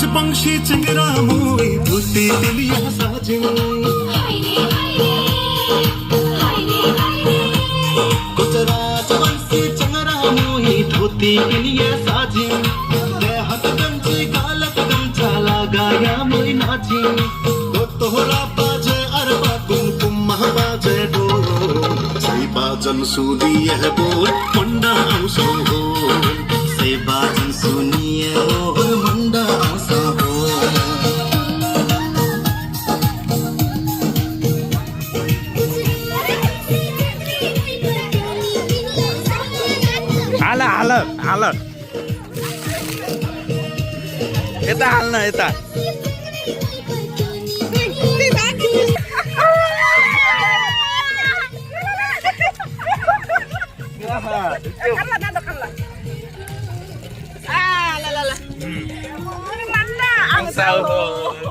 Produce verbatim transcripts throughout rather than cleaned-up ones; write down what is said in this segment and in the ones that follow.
चपंगसी चेंगरा मुइ धोती पिनिया साजिन। कोचरा चपंगसी चेंगरा मुइ धोती पिनिया साजिन। देहत गंजी गालत गमछा लगाया मुइ नाचिन। दो तोहरा बाजे अरबा कुमकुम महा बाजे ढोल। सै बाजन सुनिए बोल मुंडा आउँसौ होल। सै बाजन सुनिए बोल मुंडा आउँसौ होल। हाल, हाल, हाल। यता हाल न, यता। आउँसौ होल।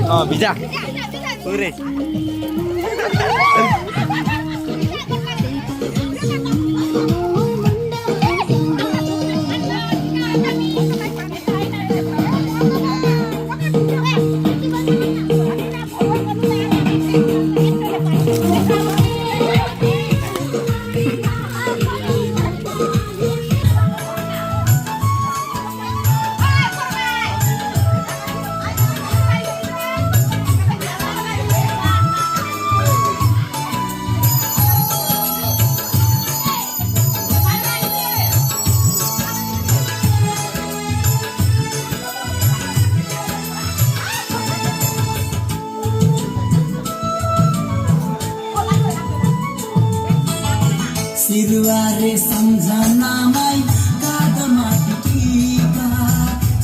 अ, भिजा। पुरै। सिरुवारी सम्झना माई कादमा टिका,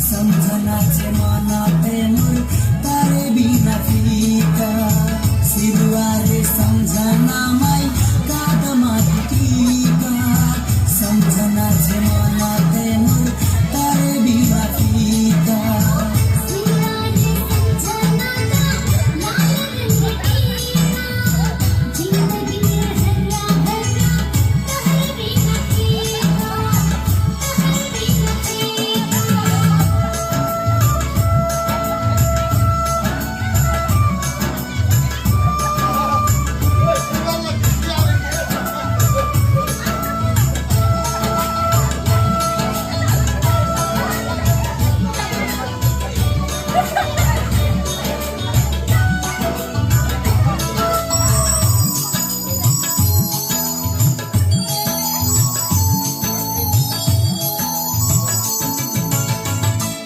सम्झना छे मना ते मुर तारे बिना फीका। सिरुवारी सम्झना माई कादमा टिका, सम्झना छे मना ते मुर तारे बिना फीका।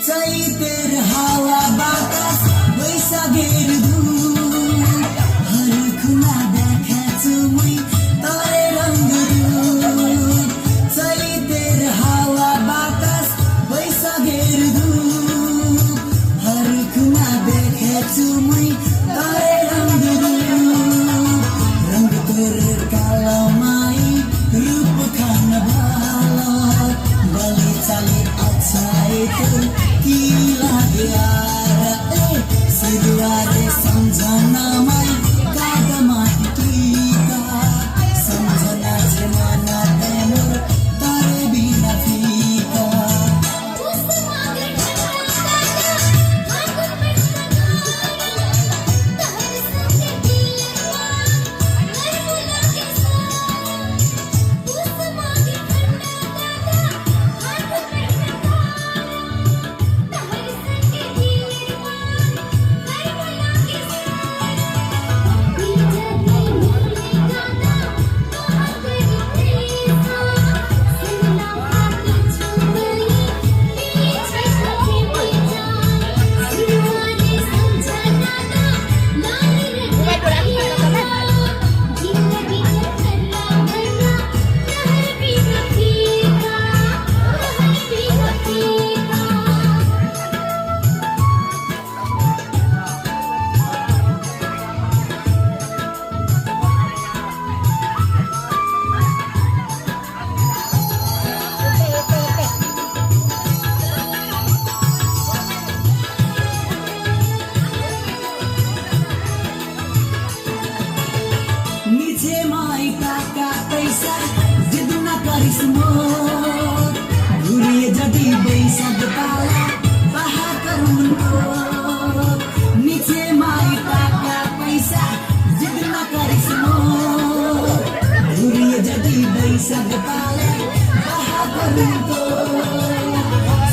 चैतेर हावा बातास बैसाखेर धुप, हरखुना देखेछु मुई तोरे रंग रूप। चैतेर हावा बातास बैसाखेर धुप, हरखुना देखेछु मुई तोरे रंग रूप। रंग तोर काला माई रूप खान भाला,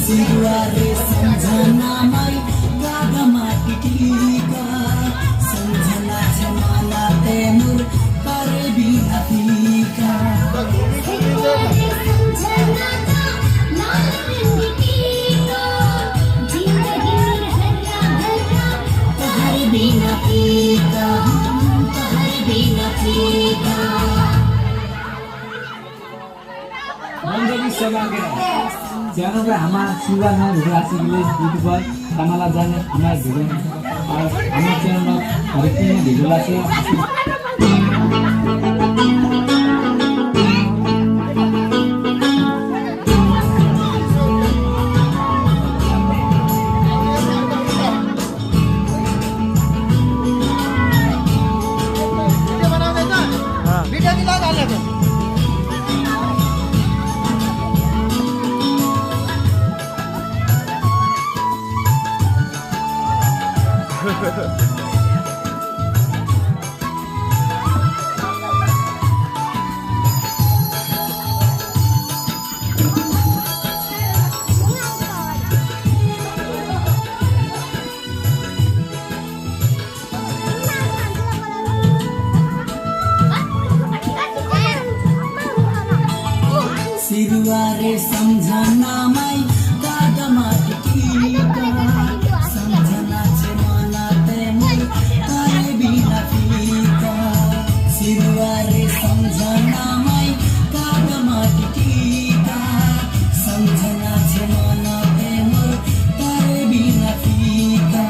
सिरुवारी सम्झना माई कागमा टिटिका, सम्झना छे माला ते मुर तरे बिना फीका। सिरुवारी सम्झना ता लाल रंग टीका, जिंदगी हरा भरा तहरे बिना फीका, तहरे बिना फीका। মণ্ডলী সভা কে জানো যে আমার সুগা না ভিডিও আছে বুলে YouTube-ত তামালা জানে আমার ভিডিও। আর আমার চ্যানেল হরিকৃষ্ণ ভিডিও আছে। सिरुवारी सम्झना माई कागमा टिटिका, सम्झना छे माला ते मुर तरे बिना फीका। सिरुवारी सम्झना माई कागमा टिटिका, सम्झना छे माला ते मुर तरे बिना फीका।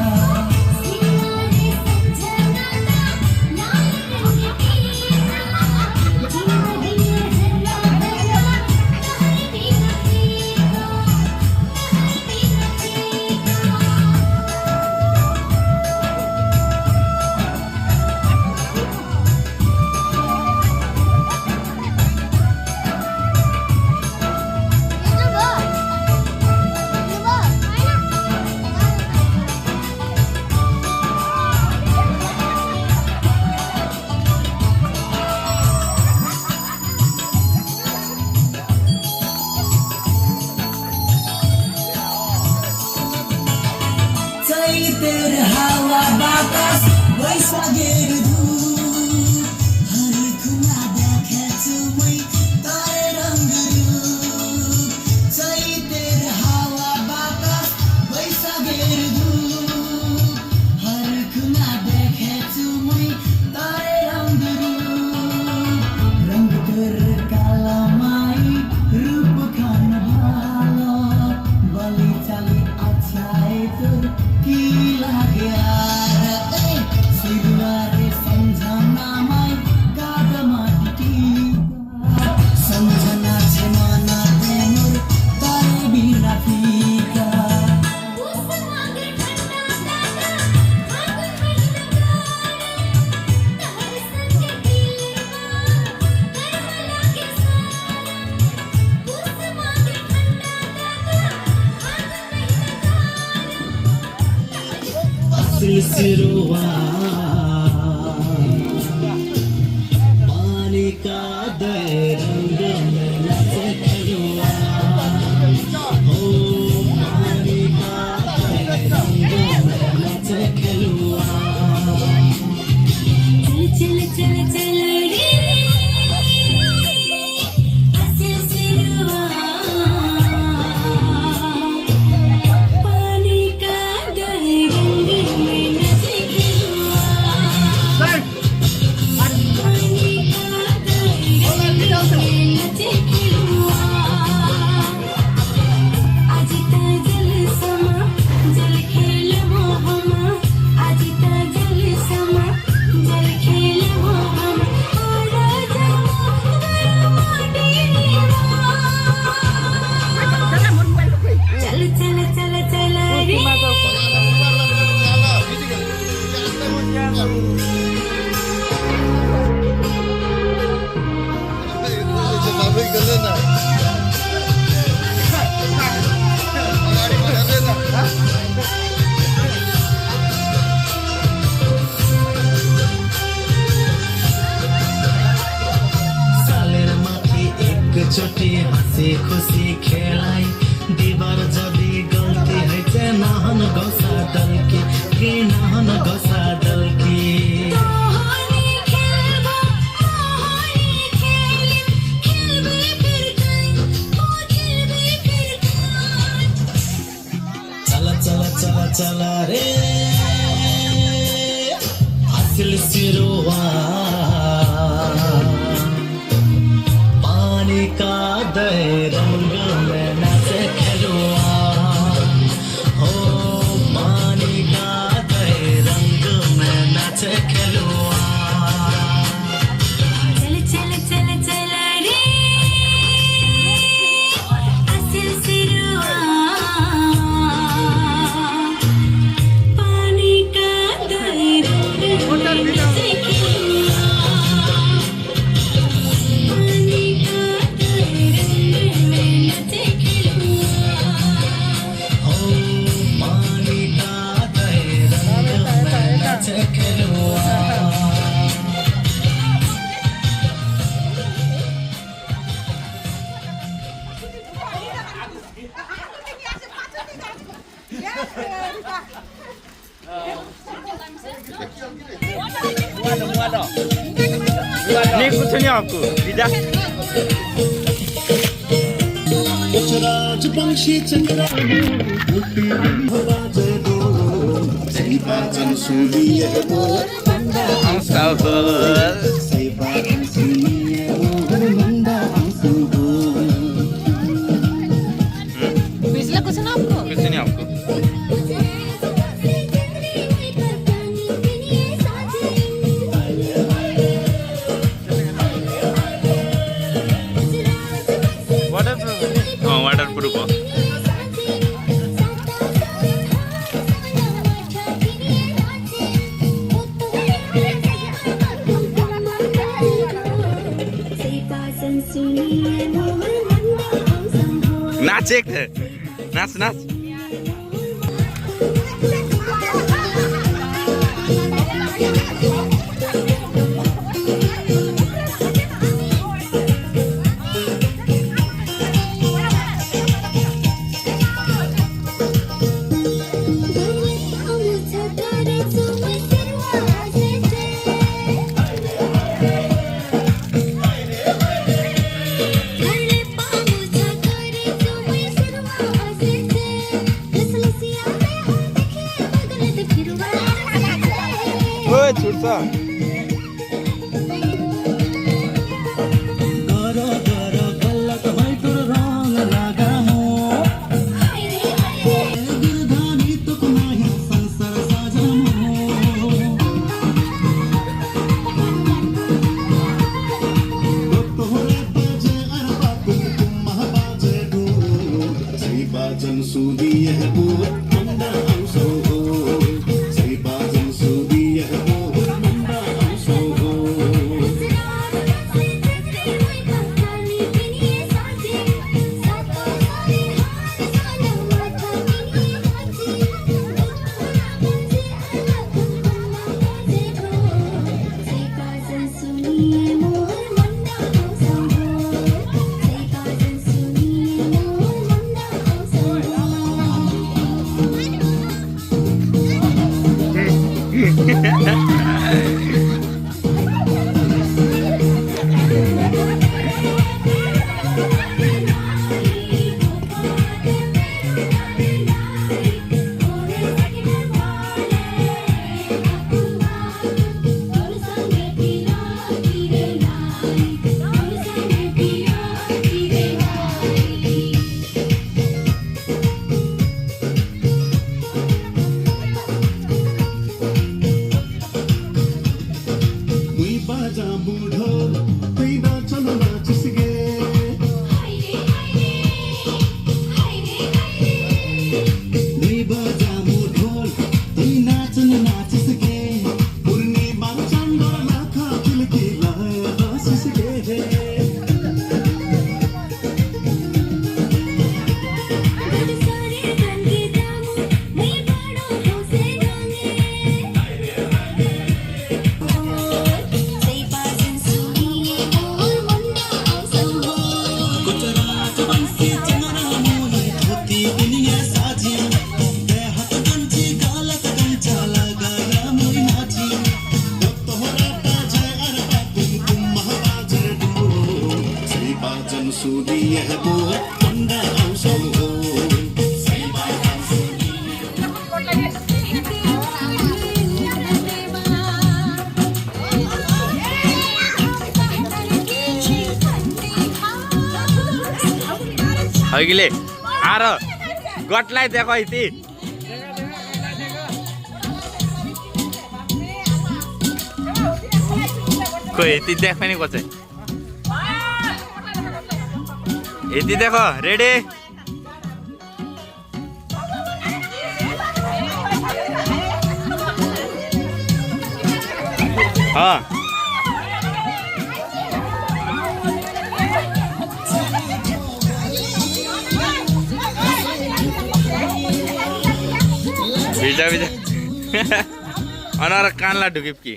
चैतेर हावा बातास, बैशाखेर धुप, हर खुना देखेछु मै तोर रंग रूप। चैतेर हावा बातास, बैशाखेर धुप, हर खुना देखेछु मै तोर रंग रूप। रंग तोर काला माई, रूप खान भाला, बलि चाली अच्छा ए तोर की लागे आर। ए, सिरुवारी सम्झना माई कागमा टिटिका, सम्झना छे माला ते मुर तरे बिना फीका। सिलसिलवा पानी का दे रंग में नचे खेलुआ। ओ पानी का दे रंग में नचे खेलुआ। चल, चल, चल, चल रे, असल सिलवा। पानी का दे रंग में नचे खेलुआ। खेलाइ दिबार जदि गल्ती हैछे, नहन गसा दल्की, कि नहन गसा दल्की। चला, चला, चला, चला रे, असल सिरुवा। पानी का दही रंग में नाचे खेलुआ। हो, पानी का दही रंग में नाचे खेलुआ। चल, चल, चल, चल रे, असल सिरुआ। पानी का दही रंग में नाचे खेलुआ। नहीं, कुछ नहीं आपको, जीजा। बिजला कुछ ना आपको? कुछ नहीं आपको। Waterproof हो। हाँ, waterproof हो। नाच एक है। नाच, नाच। ओए, छुट्टा। হই গিলে। আর গটলাই দেখো ইতি। কই ইতি দেখ মানে কছে। ইতি দেখো, রেডি? হ্যাঁ। ভিজা, ভিজা। অনার কানলা ঢুকিব কি?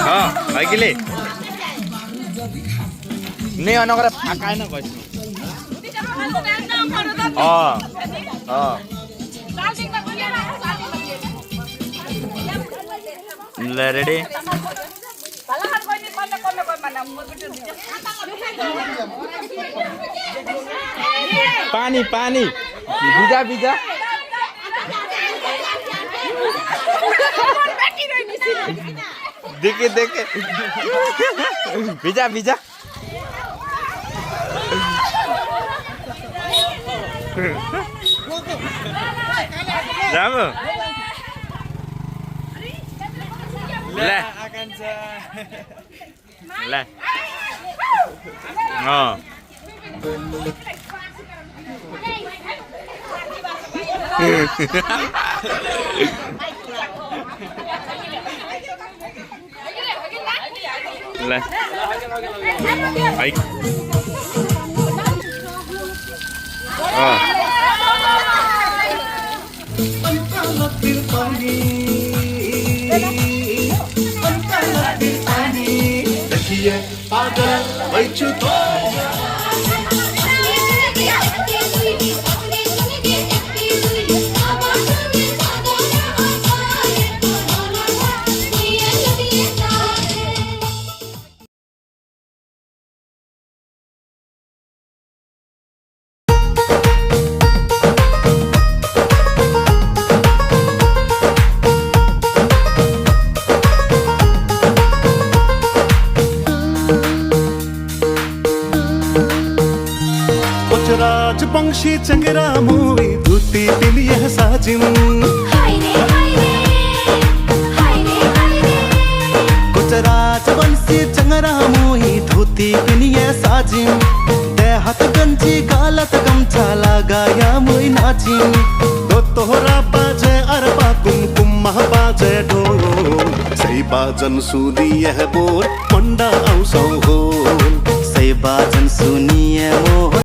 হ্যাঁ, হই গিলে। নে, অনকরে ফাঁকাই না কইছ। অ, অ। লে, রেডি? পানি, পানি। ভিজা, ভিজা। দেখে, দেখে। ভিজা, ভিজা। যাবো? লে। লে। অ। লে। আই। অ। कोच राजबंशी चेंगरा मुई धोती पिनिये साजिम। हाय रे, हाय रे, हाय रे, हाय रे। कोच राजबंशी चेंगरा मुई धोती पिनिये साजिम। देहत गंजी गालत गमछा लगाया मुई नाचिम। दो तोहरा बाजे अरबा कुमकुम महा बाजे ढोल। सई बाजन सुनिये बोल मंडा औसौ होल। सई बाजन सुनिये मोहन।